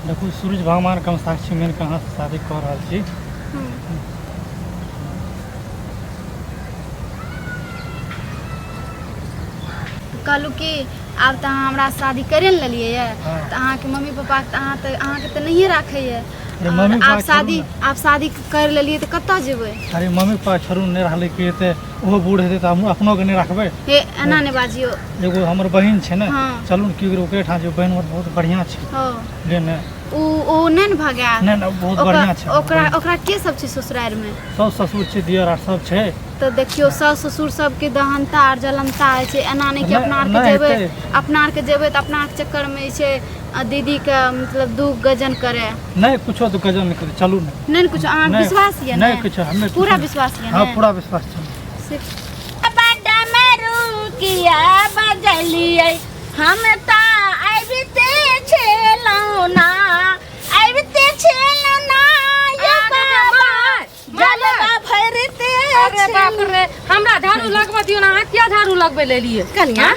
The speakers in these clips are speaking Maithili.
देखू सूरज भगवानके हम साक्षी मानि कऽ अहाँसँ शादी कऽ रहल छी। कहलहुँ कि आब तऽ अहाँ हमरा शादी करे ने लेलियै यऽ। हाँ। तऽ अहाँके मम्मी पापा तऽ अहाँ तऽ अहाँके तऽ नहिए राखैए। अरे आओर मम्मी आब पापा छोड़ू शादी ने। आब शादी कर लेलियै तऽ कतऽ जेबै? अरे मम्मी पापा छोड़ू, नहि रहलै कि हेतै, ओहो बूढ़ हेतै तऽ हमहूँ अपनोके नहि राखबै? हे एना नहि बाजियौ। एगो हमर बहिन छै ने। हाँ। चलू ने, की ओकरे ठाम जेबै, बहिन हमर बहुत बढ़िआँ छै। हँ। बुझलियै ने? ओ नहि ने भगायत? नहि नहि, बहुत ओकरा बढ़िआँ छै हमर ओकरा बहिन। ओकरा के सब छै ससुरारिमे? सब ससुर छै, दियर आर सब छै। तऽ देखियौ, सास ससुर सबके दहनता आर जलनता होइ छै। एना नहि कि नहि अपना आरके नहि जेबै, हेतै। अपना आरके जेबै तऽ अपना आरके चक्करमे जे छै आ दीदीके मतलब दू गजन करे। नहि, कुछो तऽ गजन नहि करै, चलू ने। नहि ने कुछो, अहाँके नहि विश्वास यऽ? नहि ने कुछो, हमे पूरा कुछो। विश्वास यऽ? हाँ ने पूरा विश्वास छै। से किया बजलियै? हम तऽ आबिते छलहुँ ना, आबिते छलहुँ ना यौ बाबा, जलवा भरिते। अरे बाप रे, हमरा झाड़ू लगबऽ दियौ ने। अहाँ किया झाड़ू लगबै लेलियै? कनिया,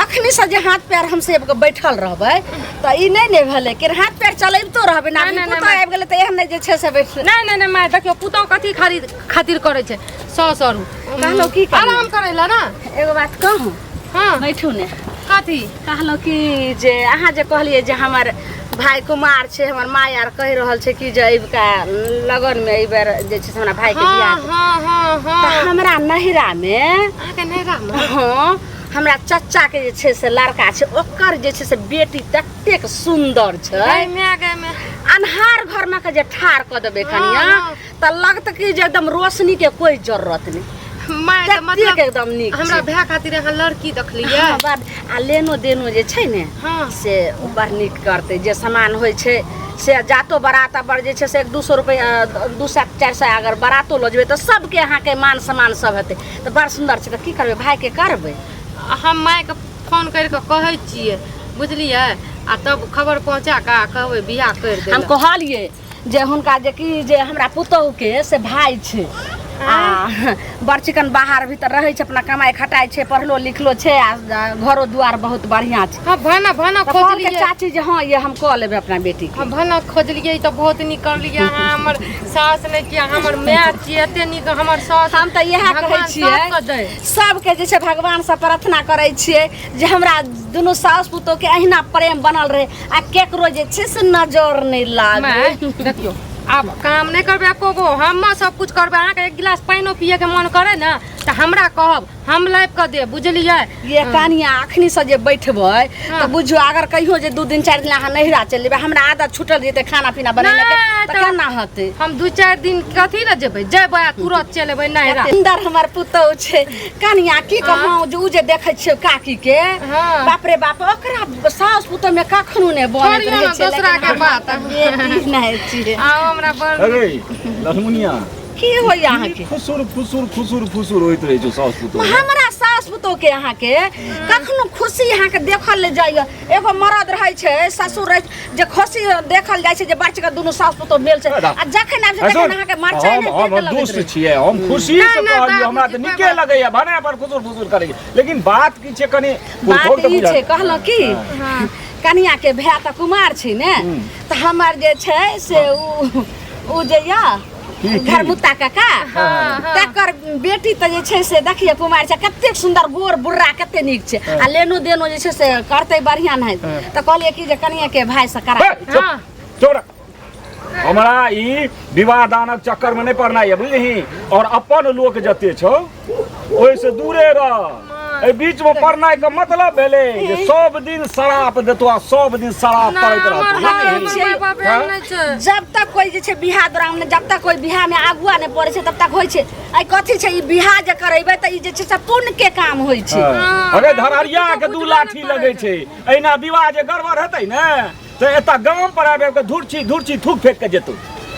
अखनी से जे हाथ पैर हम सेब के बैठल रहबै तऽ ई नहि ने भेलै कि हाथ पैर चलैबतो रहबै ना। नहि, नहि, पुतोह नहि। आबि गेलै तऽ एहन नहि जे छै से बैठ। नहि नहि नहि माय, देखियौ, पुतहु कथी खरीद खातिर करै छै सौ सौ रू कहलहुँ की करियै? आराम करै लए ने। एगो बात कहूँ? हाँ। बैठू ने। कथी? कहलहुँ कि जे अहाँ जे कहलियै जे हमर भाय कुमार छै, हमर माय आर कहि रहल छै कि जे अबिका लगनमे एहि बेर जे छै से हमरा भायके बियाह हाँ हाँ हाँ तऽ हाँ हमरा नैहरामे अहाँके नैहरामे? हाँ, हमरा चच्चा के जे छै से लड़का छै, ओकर जे छै से बेटी ततेक सुन्दर छै। गै माय, गै माय। अन्हार घर में के जे ठाढ़ कऽ देबै कनिया हाँ। तऽ लगत कि जे एकदम रोशनी के कोई जरूरत नहीं। माय, तऽ ततेक मतलब एकदम नीक हमरा छै। भाय खातिर अहाँ लड़की देखलियै? हाँ, बड आ लेनो देनो जे छै ने से बड़ नीक करतै। जे सामान होइ छै से जातो बारात पर जे छै से 1-2 सए रुपैआ, 200 400 अगर बारातो लऽ जेबै तऽ सबके अहाँके मान सम्मान सब हेतै। तऽ बड़ सुन्दर छै, तऽ की करबै, भायके करबै? हम मायके फोन करि कऽ कहै छियै, बुझलियै? आ तब खबर पहुँचा कऽ आ कहबै बियाह करि हम दै। कहलियै जे हुनका जे कि जे हमरा पुतोहुके से भाय छै आ बड़ चिकन, बाहर भीतर रहै छै, अपना कमाइ खटाइ छै, पढ़लो लिखलो छै आ घरो दुआर बहुत बढ़िआँ छै। हँ, भाना भाना तऽ कहलकै खोजलियै। चाची जे हँ, ये हम कऽ लेबै अपना बेटीके। हम भाना खोजलियै तऽ बहुत नीक करलियै। अहाँ हमर सास नहि छियै, अहाँ हमर माय छियै। एते नीक हमर सास हम तऽ इएह कहै भगवान छियै, सबके दै। सबके जे छै भगवानसँ प्रार्थना करै छियै जे हमरा दुनू सास पुतोहके अहिना प्रेम बनल रहै आ केकरो जे छै से नजर नहि लागै। माय, देखियौ, आब काम नहि करबै एको गो, हम सब कुछ करबै। अहाँके एक गिलास पानिओ पियैके मन करे ने तऽ हमरा कहब, हम लाबि कऽ देब, बुझलियै? ये कनिया, अखनी से जे बैठबै तऽ बुझियौ अगर कहियो जे 2 दिन 4 दिन अहाँ नैहरा चलि जेबै, हमरा आदत छूटल जेतै खाना पीना बनेला के। नहि, तऽ तऽ केना हेतै? हम 2-4 दिन कथी लए जेबै? जेबै आ तुरत चलि एबै नैहरा। सुन्दर हमर पुतहु छै। कनिया, की कहूँ जे उ जे देखै छियै काकी के, बाप रे बाप, ओकरा सास पुतहु में कखनो नहि बनैत छोड़ियौ रहै ने छै। दोसरा लेकिन के हमरा बात। तऽ बेटी नहि छियै। आ हमरा बड़ अरे लक्ष्मणिया, की होइया अहाँके? खुसुर फुसुर खुसुर फुसुर होइत रहै छौ साउस पुतोह। हमरा सास पुतोह के अहाँके कखनो खुशी अहाँके देखल ले जाइए? एगो मरद रहै छै, ससुर रहै छै, जे खुशी देखल जाइ छै जे बच्चा के दुनू सास पुतोह मेल छै, आ जखन आबि छै तखन अहाँके मरचाइ हम नहि हम देख लगैत दुष्ट रहै। छियै? हम खुशी से नहि, नहि, कहलियै, हमरा तऽ बाबूजी, नीके लगैया, भने अपन खुसुर फुसुर करै छै, लेकिन बात की छै कनि बात पुरखोर तऽ ई बुझल। छै, कहलहुँ की कनिया के भाय तऽ कुमार छै ने, तऽ हमर जे छै से उ जे यऽ की? घरमुत्ता काका, तकर बेटी तऽ जे छै से देखिए कुमार छै, कतेक सुन्दर, गोर बुर्रा, कते नीक छै आ लेनो देनो जे छै से करतै बढ़िआँ। नहि तऽ कहलियै कि जे कनिया के भाय से करा। हे, चुप, चुप रह। हमरा ई विवाह दानक चक्कर में नहीं पड़ना है, बुझलिही? और अपन लोक जते छौ ओहिसँ दूरे रह। एहि बीच में पड़नाइ के मतलब भेलै जे सब दिन शराप देतो आ सब दिन शराप नहि, पड़ैत हमर रहतौ। भाय, बुझलिही? हमर माय बाप एहन नहि छै। जब तक कोई जे छै बियाह दौरान, जब तक कोई बियाह में अगुआ नहि पड़ै छै तब तक होइ छै। आइ कथी छै, ई बियाह जे करेबै तऽ ई जे छै से पुण्य के काम होइ छै। हाँ। अरे धरहरिया के दू लाठी लगै छै, एहिना विवाह जे गड़बड़ हेतै ने तऽ एतऽ गाम पर आबि आबि कऽ धुरछी धुरछी थूक फेंक कऽ जेतौ।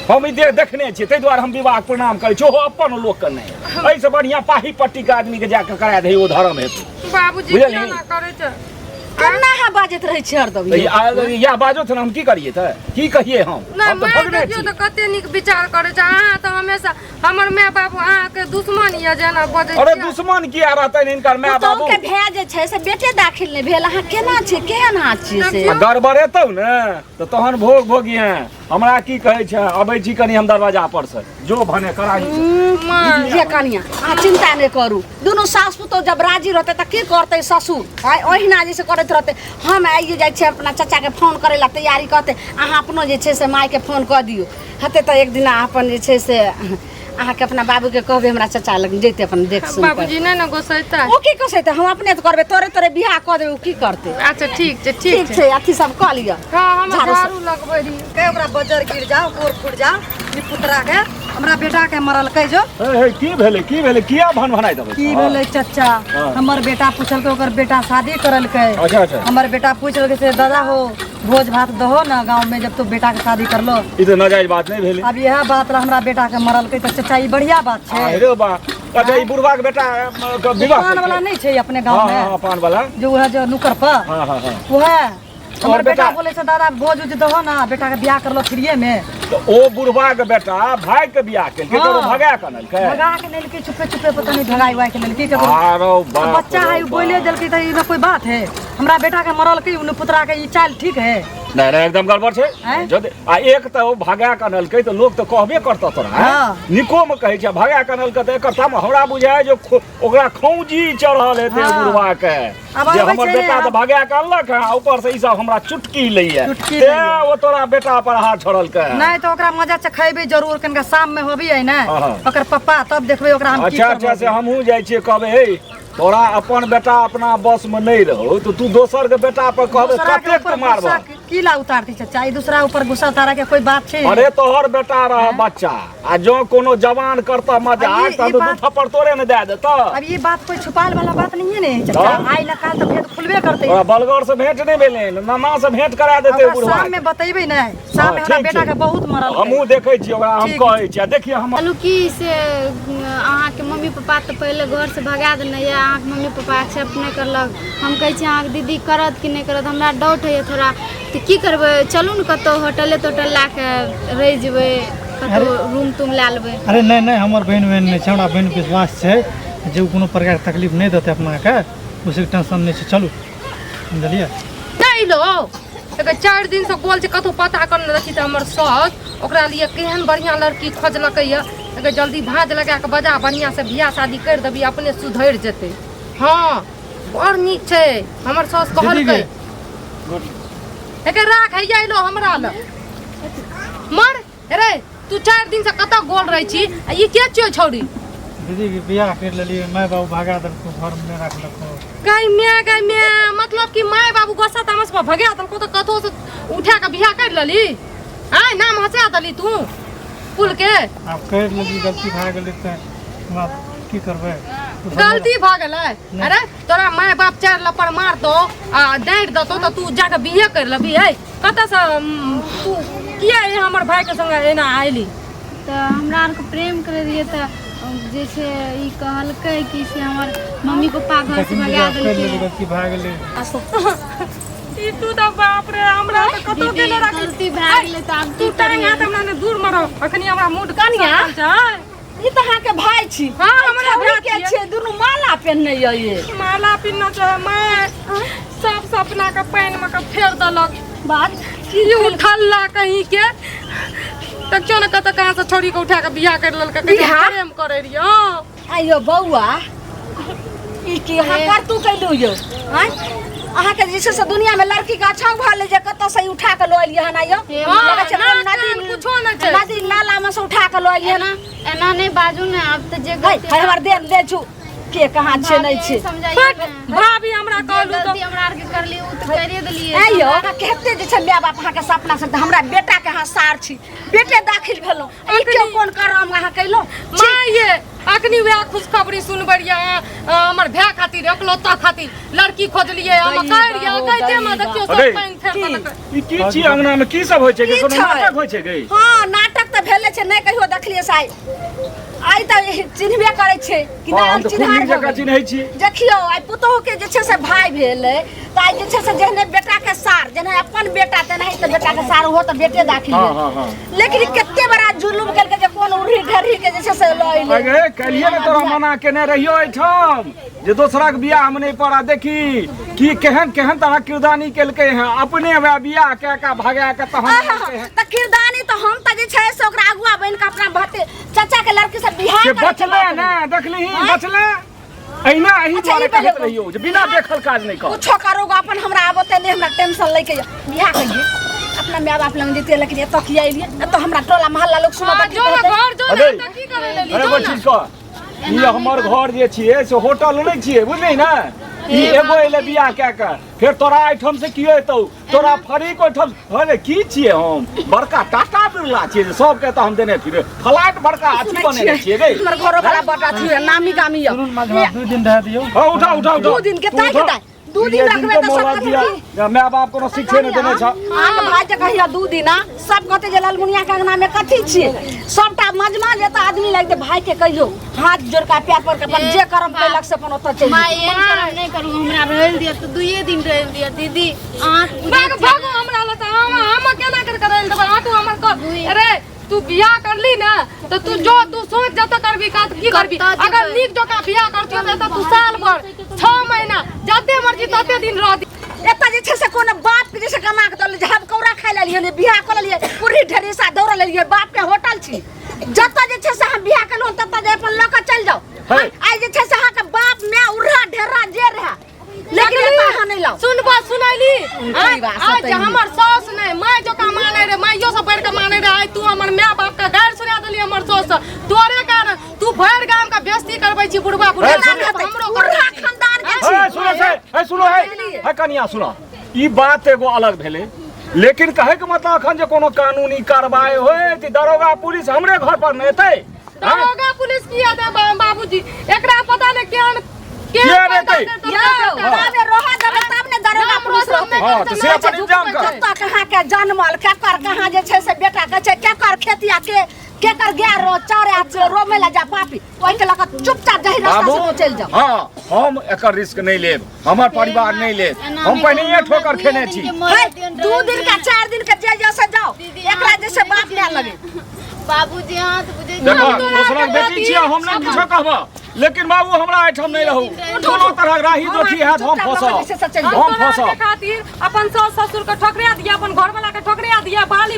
हम ई देखने छियै, ताहि दुआरे हम विवाह प्रणाम करै छी, ओहो अपन लोकके नहि। एहिसँ बढ़िआँ पाही पट्टीके आदमीके जाकऽ करा दही, ओ धर्म हेतै। बाबूजी बुझलिही? किया ना करै छै? केना अहाँ बाजैत रहै छी हरदम तऽ यौ? इएह बाजो ने हम की करियै तऽ की कहियै हम नहि हम तऽ माय भगने देखियौ छी तऽ कते नीक विचार करै छै अहाँ तऽ हमेशा हमर माय बाबू अहाँके दुश्मन यऽ जेना बजै अरे छियै। दुश्मन किया रहतै हिनकर माय बाबू पुतोहु के भए जे छै से बेटे दाखिल नहि भेल अहाँ केना छियै केहन अहाँ छियै से आ गड़बड़ेतौ ने तऽ तहन भोग भोगिहे हमरा की कहै छै अबै छी कनि हम दरवाजा पर से जो भने कराही माय ये कनिया अहाँ चिंता नहि करू दुनू सास पुतोह जब राजी रहतै तऽ की करतै ससुर आइ ओहिना जे से करैत रहतै हम आइए जाइ छियै अपना चाचाके फोन करै लए तैयारी करतै अहाँ अपनो जे छै से मायके फोन कऽ दियौ हेतै तऽ एक दिना अपन जे छै से अहाँके अपना बाबूके कहबै हमरा चाचा लग जैते अपन देख सुन कऽ। बाबूजी नहि ने गोसैतै ओ की कसैतै हम अपने तऽ करबै तोरे तोरे बियाह कऽ देबै ओ की करतै अच्छा ठीक छै ठीक ठीक छै छै अथी सब कऽ लिअ हँ हम झाड़ू सब- झाड़ू लगबै रहियै के ओकरा बजर गिर जाओ गोर फूट जाओ ई पुतरा के हमरा बेटा के मरलकै जो हे हे की भेलै की भेलै किया भन भनाइ देबै की भेलै चचा हाँ। हमर बेटा पूछलकै ओकर बेटा शादी करलकै अच्छा अच्छा हमर बेटा पूछलकै से दादा हो भोज भात दहो ना गाँव में जब तू बेटा के शादी करलो ई तऽ नाजायज बात नहि भेलै अब यह बात ला हमरा बेटा के मरलकै तऽ चचा ई बढ़िया बात छै अरे बा अच्छा ई बुढ़वा के बेटा के विवाह पान वाला नहीं छै अपने गाँव हाँ में हाँ हाँ, पान वाला जो वह जो नुकर पर हाँ हाँ हाँ वह हमर बेटा- बेटा बोले छै दादा भोज उज दहो ना बेटा के बियाह करलो फ्रीये में तऽ ओ बुढ़वा के बेटा भाई के बियाह केलकै तऽ ओ हाँ। भगा के अनलकै भगा के लेलकै छुपे छुपे पता नहीं भगाई उगाई के लेलकै ककरो आरो बाप बच्चा है रे उ बोले बाप। देलकै तऽ ई कोई बात है हमरा बेटा के मरलकै उन पुतरा के ई चाल ठीक है नहि नहि एकदम गड़बड़ छै आँय? जद आ एक तऽ ओ भगा के अनलकै तऽ लोक तऽ कहबे करतौ तोरा आँय? हाँ। निको मे कहै छै भगा के अनलकै तऽ एकर ताम हमरा बुझाय जे ओकरा खौंजी चढ़ल हेतै हाँ। बुढ़वा के आब जे आबै हमर छै बेटा तऽ आब- भगा के अनलक हँ ऊपर से ई सब हमरा चुटकी लैया चुटकी तें लैया। ओ तोरा बेटा पर हाथ छोड़लकै नहीं तो ओकरा मजा चखेबै जरूर कनिका शाम में होबी है ने हाँ, हाँ। ओकर पप्पा तब देखबै ओकरा हम की अच्छा अच्छा करबै। से हमहूँ जाइ छियै कहबै हे तोरा अपन बेटा अपना बस में नहीं रहो तो तू दोसर के बेटा पर कहबे दूसरा के कतेक ऊपर तू मारबह गुस्सा की ला उतारती चचा ई दूसरा ऊपर गुस्सा उतारे के कोई बात छै अरे तोहर बेटा रह बच्चा आ जो कोनो जवान करता मजाक आ ई- तब ई दू बात- थप्पड़ तोरे ने दए देता अब ये बात कोई छुपाल वाला बात नहीं है ने चचा हाँ। आई न काल तो भेद खुलबे करते तोरा बलगर से भेंट नहीं भेलै नाना से भेंट करा देते ओकरा बुढ़वा शाम में बतेबै ने शाम में हमरा ठीक बेटा छै। के बहुत मरल हमहूँ देखै छियै ओकरा हम ठीक। कहै छियै आ देखिए हम कहलहुँ कि से अहाँके मम्मी पप्पा तऽ पहिले घरसँ भगा देने यऽ अहाँके मम्मी पप्पा एक्सेप्ट नहि करलक हम कहै छी अहाँके दीदी करत कि नहि करत हमरा डाउट होइए थोड़ा तऽ की करबै चलू ने कतहु होटले तोटल लए कऽ रहि जेबै कतहु रूम तूम लए लेबै अरे नहि नहि हमर बहिन बहिन नहि छै हमरा बहिन विश्वास छै जे ओ कोनो प्रकारके तकलीफ नहि देतै अपनाके ओहिसँ टेंशन नहि छै चलू बुझलियै नहि लो एकर 4 दिन से गोल छै कतहु पता करने देखी तऽ हमर साउस ओकरा लिए केहन बढ़िआँ लड़की खोजलकै यऽ एकर जल्दी भाँज लगा कऽ बजा बढ़िआँ से बियाह शादी करि देबी अपने सुधरि जेतै हँ बड़ नीक छै हमर साउस कहलकै एकर राख हैया अयलो हमरा लग मर रे तू 4 दिन से कतऽ गोल रहै छी आ ई के छियौ छौड़ी दीदी के बियाह कर लेलियै माय बाबू भगा देलको घरमे नहि राखलको गै माय गै माय मतलब कि माय बाबू गोस्सा तामस पर भगा देलको तऽ कतौ से उठा के बियाह कर लेली आय नाम हंसा देली तू कुल के आब कर लेली गलती भए गेलै तऽ हमरा की करबै गलती भऽ गेलै अरे तोरा माय बाप 4 लपड़ मारतो आ डाँटि देतौ तऽ तू जाके बिहे कर लेबी है कतऽसँ तू किया ए हमर भाई के संगे एना आयली तऽ हमरा आरके प्रेम करै रहियै तऽ जे छै ई कहलकै कि से हमर मम्मी पप्पा घरसँ भगा देलकै गलती भए गेलै ई तू तऽ बाप रे हमरा तऽ कतौ दीदी के नहि राखी गलती भए गेलै तऽ आब तू की टांग करियै हाथ हमरा ने दूर मरो अखनी हमरा मूड कनिया? छै ई तऽ अहाँके भाय छी हाँ, हमरा छौड़ी भाय के छियै। छियै दुनू माला पेन्हने यऽ ये माला पिन्हना छै मैं सब सपना के पानि में के फेर देलक बात की उठल्ला कहीं के तऽ क्यों ने कतऽ कहाँ से छोड़ी के उठा के बियाह कर लेलकै कहै छै, बियाह? प्रेम करै रहियै हँ। आइयो बौआ ई की अहाँ करतू कैलू यौ आँय अहाँके जे छै से दुनिया में लड़की के अच्छा भऽ ले जे कतऽ से ई उठा के लऽ एलियै हन आइयो हे हँ, लगै छै नाक कोन नदी कान कुछो नहि छै। नदी नाला में से उठा के लऽ एलियै हन एना नहि बाजू ने आब तऽ जे है गलती है हमर देह दे छु के कहाँ छै नहि छै समझाइए फट, ने भाभी हमरा जे कहलू तऽ गलती हमरा आरके करली ओ तऽ करिए देलियै आइयो अहाँ कते जे छै माय बाप अहाँके सपना से हमरा बेटा के अहाँ सार छी बेटे दाखिल भेलहुँ ई के कोन करम अहाँ कैलहुँ माँ ये अखनी वएह खुशखबरी सुनबै रहियै हमर भाय खातिर एकलौता खातिर लड़की खोजलियै हम कहि रहियै कहिते मे देखियौ सब अरे, पानि फेर देलकै ई की छी अंगना में की सब होइ छै गे? की कोनो छै? नाटक होइ छै गे हाँ नाटक तऽ भेले छै नहि कहियो देखलियै साइ आइ तऽ चिन्हबे करै छै कि हँ, नहि हम तऽ खूब चिन्हार नीक भऽ जकाँ गेल। चिन्है छी। देखियौ आइ पुतोहु के जे छै से भाय भेलै तऽ आइ जे छै से जेहने बेटा के सार जेना अपन बेटा तेनाही तऽ बेटा के सार ओहो तऽ बेटे दाखिल हँ, भेल। हँ, हँ। लेकिन ई कते बड़ा जुलुम केलकै जे कोन उर्ही ढर्ही के जे छै से लऽ एलै अगे कहिए ने तोरा मना केने रहियो एहिठाम जे दोसराक बियाह मे नहि पड़ा देखी कि केहन केहन तरह किरदानी केलकै हैं अपने वएह बियाह कए कऽ भगा कऽ तहन आहा, केलकै हैं। तऽ किरदानी तऽ हम तऽ जे छै से ओकरा अगुआ बनि कऽ अपना भते चाचा के लड़की से बियाह से करे के बचले बात ने देखली बचले अहिना एही अच्छा, दुआरे ई पहिले कहैत रहियो जे बिना देखल काज नहि कर कुछो करोगे अपन हमरा आबते नहि हमरा टेंशन लैके यऽ बियाह करिए अपना माय बाप लग जैतियै लेकिन एतऽ किया एलियै एतऽ हमरा टोला मोहल्ला लोग सुनत हाँ, की जो ना कहतै? घर जो ना अरे। तऽ की करै लेली अरे जो एगो ना चीज कह ई हमर घर जे छियै से होटल नहि छियै बुझली ने ई एगो एलै बियाह कए कऽ फेर तोरा एहिठाम से कियो एतौ तोरा फरीक ओहिठाम अरे की छियै हम बड़का टाटा बिरला छियै जे सबके तऽ हम देने फिरे फ्लैट बड़का अथी सुनै बनेने छियै रे हमर घरो वाला बड़ अथी है नामी गामी यऽ सुनू ने माझा 2 दिन रह दियौ हाँ, उठा उठा उठा दू दिन के तू ताकि उठा। दाय। दू दिन दुइये रखबै के तऽ सब मोहलत कहतै दिया। की? जे माय बाप कोनो शिक्षे नहि देने छ अहाँके भाय जे कहिया दू दिना सब कहते जे ललमुनिया के अंगना में कथी छियै सबटा मजमा जेता आदमी लगते भाय के कहियो हाथ जोड़ के पैर पर के अपन जे करम कैलक से अपन ओतऽ चलि माय एहन करम नहि करू हमरा रहल दिअ तऽ दुइए दिन रहल दिअ दीदी अहाँ भाग भागो हमरा लग से हम हम केना कर कर देबै अहाँ तू हमर कर अरे तू बियाह करली ना तो तू जो तू सोच जत करबी का की करबी कतऽ जेबै? अगर नीक जकाँ बियाह करछो त तू साल भर 6 महीना जते मर्जी तते दिन रह एतऽ जे छै से कोनो बाप के जे छै कमा के दल झाप कौड़ा खाइ लेलियै ने बियाह कऽ लेलियै पूरी ढेरीसा दौड़ लेलियै बाप के होटल छी जतऽ जे छै से हम बियाह केलहुँ ततऽ जे अपन लऽ कऽ चलि जाउ है। आइ जे छै से अहाँके बाप माय उर्रा ढेरा जे रहए लेकिन एतऽ अहाँ नहि लाउ सुनबा सुनैली ई बात आज सही। हमर सास नहीं माय जकाँ माने रे माइयो से बढ़ के माने रे आइ तू हमर माय बाप के गारि सुना देली हमर सास तोरे कारण तू भरि गाम के बेइज्जती करबै छी बुढ़बा बुढ़िया ए, सुन- हमरो उर्रा करबै छी। खानदान के छी हे सुनो से हे सुनो हे हे कनिया सुनो ई बात एगो अलग भेलै लेकिन कहे के मतलब अखन जे कोनो कानूनी कार्रवाई होय तऽ दरोगा पुलिस हमरे घर पर ने एतै आँय? दरोगा पुलिस किया दे बाबूजी एकरा पता नहीं केहन किया नहि एतै? यौ तबे रहऽ देबै तब ने दरोगा पुलिस रहतै हँ तऽ से अपन इंतजाम कर कतऽ कहाँ के जनमल केकर कहाँ जे छै से बेटा के छै केकर खेतिया के केकर गाय रो चरे रोमे ला जा पापी ओहिके लऽ कऽ चुपचाप जाहि रास्ता बाबू से चलि जाउ हँ हम एकर रिस्क नहि लेब हमर परिवार नहि लेत हम पहिनहिए ठोकर खेने छी है, दू दिन का चार दिन का जे जैसे जाओ एकरा जैसे बाप माय लगे बाबूजी अहाँ तऽ बुझै देखो दोसराक बेटी छियै हम नहि किछो कहब लेकिन बाबू हमरा एहिठाम नहि रहू कोनो तरहक राही दोखी हैत हम फंसब हम हम फंसब खातिर अपन सास ससुर के ठोकरा दिया अपन घरवाला के ठोकरा दिया बाली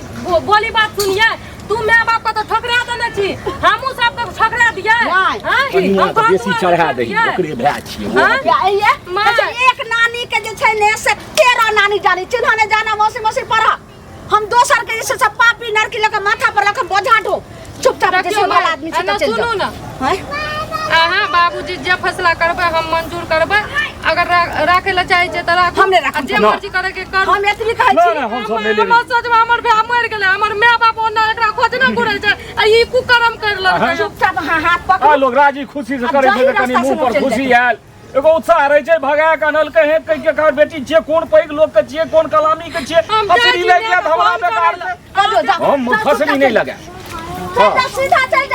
बोली बात सुनिए तू माय बाप के तो ठोकरा देने छी हमहू सब के ठोकरा दिया नहि। कनिया के बेसी चढ़ा दही ओकरे भाय छियै ओ। हाँ? या ये माय। अच्छा, एक नानी के जे छै ने से 13 नानी जानी चिन्ह ने जाना मौसी मौसी पढ़ा हम दोसर के जे छै से पापी नरकी लऽ के माथा पर लऽ के बोझा ढो चुपचाप जे छै भला आदमी छै तऽ चलि सुनू जाओ ना हैं? अहाँ बाबूजी जे फैसला करबै हम मंजूर करबै अगर राखै लए चाहै छियै तऽ राखू हम नहि राखब। आ जे ना। मर्जी करे के करू हम एतबी कहै नहि छी नहि हम सब नहि लेबै हमर सोचमे हमर भाय मरि गेलै हमर माय बाप ओना एकरा खोजने घुरै छै आ ई कुकर्म करि लेलकै चुपचाप अहाँ हाथ आ पकड़ू लोग राजी खुशी से आ करै छै जाहि तऽ कनि रास्ता से मुंह पर चलि खुशी जेतै। आयल एगो उत्साह रहै छै भगा के अनलकै हे कहि के कहै बेटी छियै कोन पैघ लोक के छियै कोन कलामी के छियै हम जाइ फसरी छी लागि माय जायत के हमरा फोन बेकार करै लए। कहियौ जाओ हम जाओ, फसरी चुपचाप नहि चलि लगायब जाओ। सीधा चलि